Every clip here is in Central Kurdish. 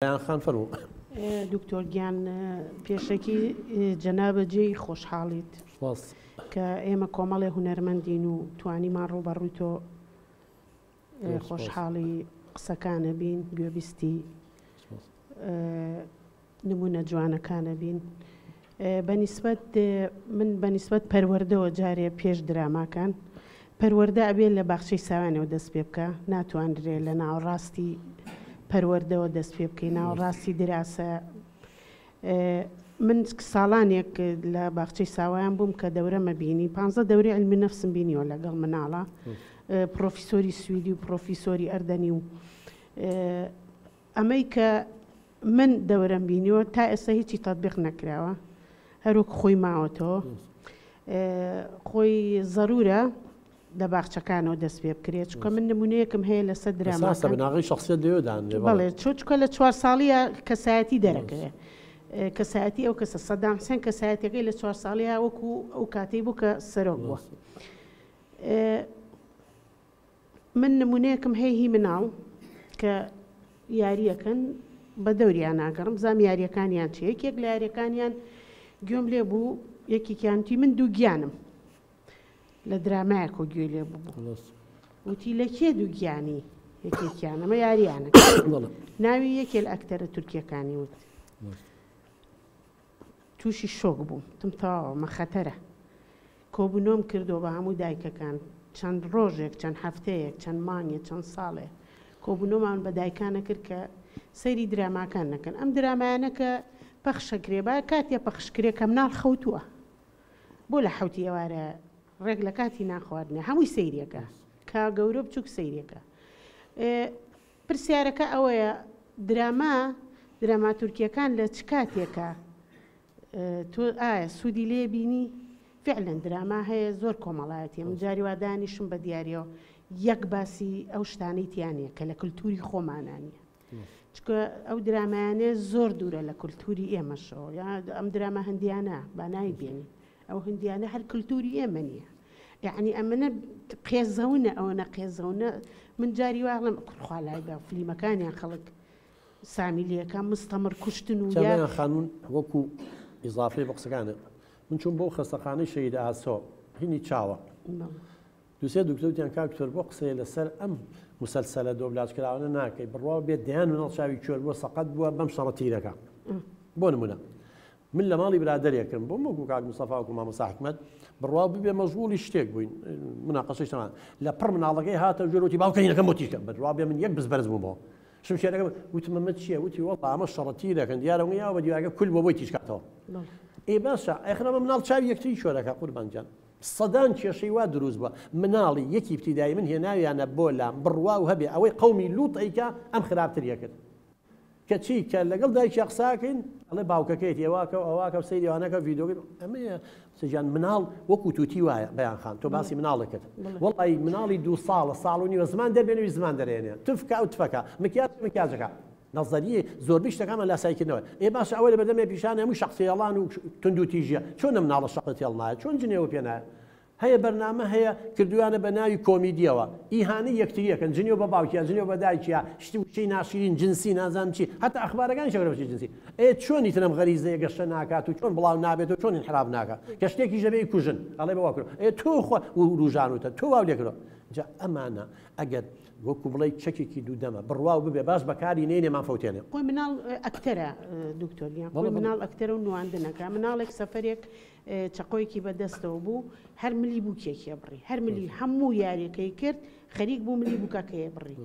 بەیان خان فەرموو. دکتۆر گیان پێشەکی جەنابە جێی خۆشحاڵیت سپاس. کە ئێمە کۆمەڵێ هونەرمەندین و توانیمان ڕووبەڕووی تۆ زۆر سپاس. خۆشحاڵی قسەکانە بین گوێبیستی سپاس. نمونە جوانەکانە بین بەنیسبەت من بەنیسبەت پەروەردەوە جارێ پێش دراماکان پەروەردە ئەبێ لە باخچەی ساوانەوە دەست پێ بکە ناتوانرێ لە ناوەڕاستی پەروەردەوە دەست پێ بکەی ناوەڕاستی دراسە من ساڵانێک لە باخچەی ساوایان بووم کە دەورەمە بینی پ دەوری علمی نەفسم بینیوە لەگەڵ مناڵە پرۆفیسۆری سویدی و پرۆفیسۆری ئەردەنی و ئەمەی کە من دەورەم بینیوە تا ئێستا هیچی تەتبیق نەکراوە هەروەک خۆی ماوەتەوە خۆی زەرورە لە باخچەکانەوە دەست پێ بکرێت چونکە من نمونەیەکم هەیە لەسەر ئەساسە دراماکان بناغەی شخصیت لەوێ دانرێ بەڵێ بەڵێ چۆ چونکە لە چوار ساڵیە کەسایەتی دەرەکەوێ کەسایەتی ئەو کەسە سەدام حسێن کەسایەتەکەی لە چوار ساڵیە وەکو ئەو کاتەی بوو کە سەرۆک بووە من نمونەیەکم هەیە هی مناڵ کە یاریەکەن بە دەوریان ناگەڕم بزانم یاریەکانیان چیە یەکێک لە یاریەکانیان گوێم لێ بوو یەکێکیان وتی من دووگیانم لە درامایەکەوە گوێی لێ بوو وتی لە کێ دووگیانی یەکێکیان ئەمە یاریانە ناوی یەکێ لە ئەکتەرە تورکیەکانی وت تووشی شۆک بووم تم تەواوە مە خەتەرە کۆبوونەوەم کردووە بە هەموو دایکەکان چەند ڕۆژێک چەند هەفتەیەک چەند مانگێ چەند ساڵێ کۆبوونەوەمان بە دایکانە کرد کە سەیری دراماکان نەکەن ئەم درامایانە کە پەخشەکرێ با کاتێ پەخشکرێ کە مناڵ خەوتووە بۆ لە حەوتی ئێوارە ڕێک لە کاتی نان خواردنێ هەمووی سەیریەکە کە گەورە بچوک سەیریەکە پرسیارەکە ئەوەیە دراما دراما تورکیەکان لە چ کاتێکە تۆ ئایا سوودی لێ بینی؟ فعلا دراما هەیە زۆر کۆمەڵایەتیە من جاری وا دانیشم بە دیاریەوە یەک باسی ئەو شتانەی تیا نییە کە لە کللتوری خۆمانە نییە چکە ئەو درامایانە زۆر دوورە لە کللتوری ئێمەشەوە یا ئەم دراما هەندیانە با ناوی بێنین ئەو هندیانە هەر کللتوری ئێمە نییە یعنی ئەمنە قێزەونە ئەوەنە قێزەونە من جاری واڵم کوڕخوا لای بە فلیمەکانیان خەڵک سامی لەکە مستەمر کوشتن و یا خانون وەکو ئیزافەی بە قسەکانت من چووم بۆ خەستەخانەی شەهید ئاسۆ هینی چاوە دوسێ دکتۆر وتیان کاک دکتۆر بۆ قسەیە لەسەر ئەم مسلسلە دۆبلاج کراوانە ناکەی بڕوا بێت دەیان مناڵ چاوی کوێر بووە سەقەت بووە بەم شەڕە تیرەکە بۆ نمونە من لە ماڵی برادەرێکم بۆم وەکو کاک مستەفا وەکو مامۆستا حکمەت بڕوا ببێ مەشغوڵی شتێک بووین مناقەشەی شتەمان لە پڕ مناڵەکەی هاتە ژێر وتی باوکە هینەکەم بۆ تیرکە بڕوا بێ من یەک بز بەرز بوومەوە شمشێرەکە وتم ئەمە چییە وتی وەڵا ئەمە شەڕە تیرەکەن دیارە وەیاوە بە دیوارەکە کول بۆ بۆی تیشکاتەوە ئێ باشە ئەخرەمە مناڵ چاوی یەکتری شۆرەکە قوربان گیان سەدان کێشەی وا دروست بووە مناڵی یەکی ابتدایی من هێناویانە بۆ لام بڕوا و هەبێ ئەوەی قەومی لوط ئەیکا ئەم خراپتر یەکرد کەچی کە لەگەڵ دایکیا قساکەین ئەڵێ باوکەکەیەتی ئەواکە و ئەواکە و سەیری ئەوانەکە ڤیدیۆکە ئەمەیە سجان مناڵ وەکو توتی وایە بەیان خان تۆ باسی مناڵێک کرد وەڵی مناڵی دوو ساڵە ساڵ و نیوە زمان دەربێنەوی زمان دەرێنێ تفکە ئەو تفەکە مکیاج مکیاجەکە نەزەریە زۆربەی شتەکانمان لاسایکردنەوە ئێ باشە ئەوە لە بەردەمێ پیشان هەموو شەقتێڵان و توندوتیژیە چۆن ئەم مناڵە شەقە تێڵ نایە چۆن جنێوە پێ نایە هەیە بەرنامە هەیە کردویانە بە ناوی کۆمیدیەوە ئیهانەی یەکتری ئەکەن جنێو بە باوکیا جنێو بە دایکیا شتی وشەی ناشرین جنسی نازانم چی هەتا ئەخبارەکانیش ئەکەن بە جنسی ئێ چۆن ئیتر ئەم غەریزەیە گەشە ناکات و چۆن بڵاو نابێت و چۆن ئینحراف ناکات کە شتێکیش دەبێ ئیکوژن ئەڵێ بە وا کرد ئێ تۆ خوا وروژانوتە تۆ واو لێ کردوە جا ئەمانە ئەگەر وەکو بڵێی چەکێکی دوودەمە بڕواو ببێ باش بەکاری نەینێ مانفەوتێنێ. خۆی مناڵ ئەکتەرە دکتۆر گیان خۆی مناڵ ئەکتەرە و نواندنەکە مناڵێک سەفەرێک چەقۆیەکی بە دەستەوە بوو هەر ملی بووکێکی بڕی هەر ملی هەموو یاریەکەی کرد خەریک بوو ملی بووکەکەی بڕی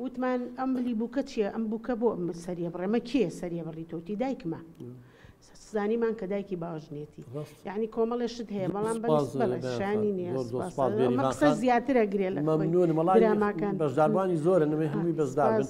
وتمان ئەم ملی بووکە چییە ئەم بووکە بۆ ئەم سەریە بڕێ مە کێ سەریە بڕی تۆتی دایکمە زانیمان کە دایکی باوەژنێتی یعنی کۆمەڵێ شت هەیە بەڵام بەشانی نییە قسە زیاترە گرێ لە مەمنونم وەڵای بەشداربووانی زۆرن ئەمەی هەمووی بەشدار بن.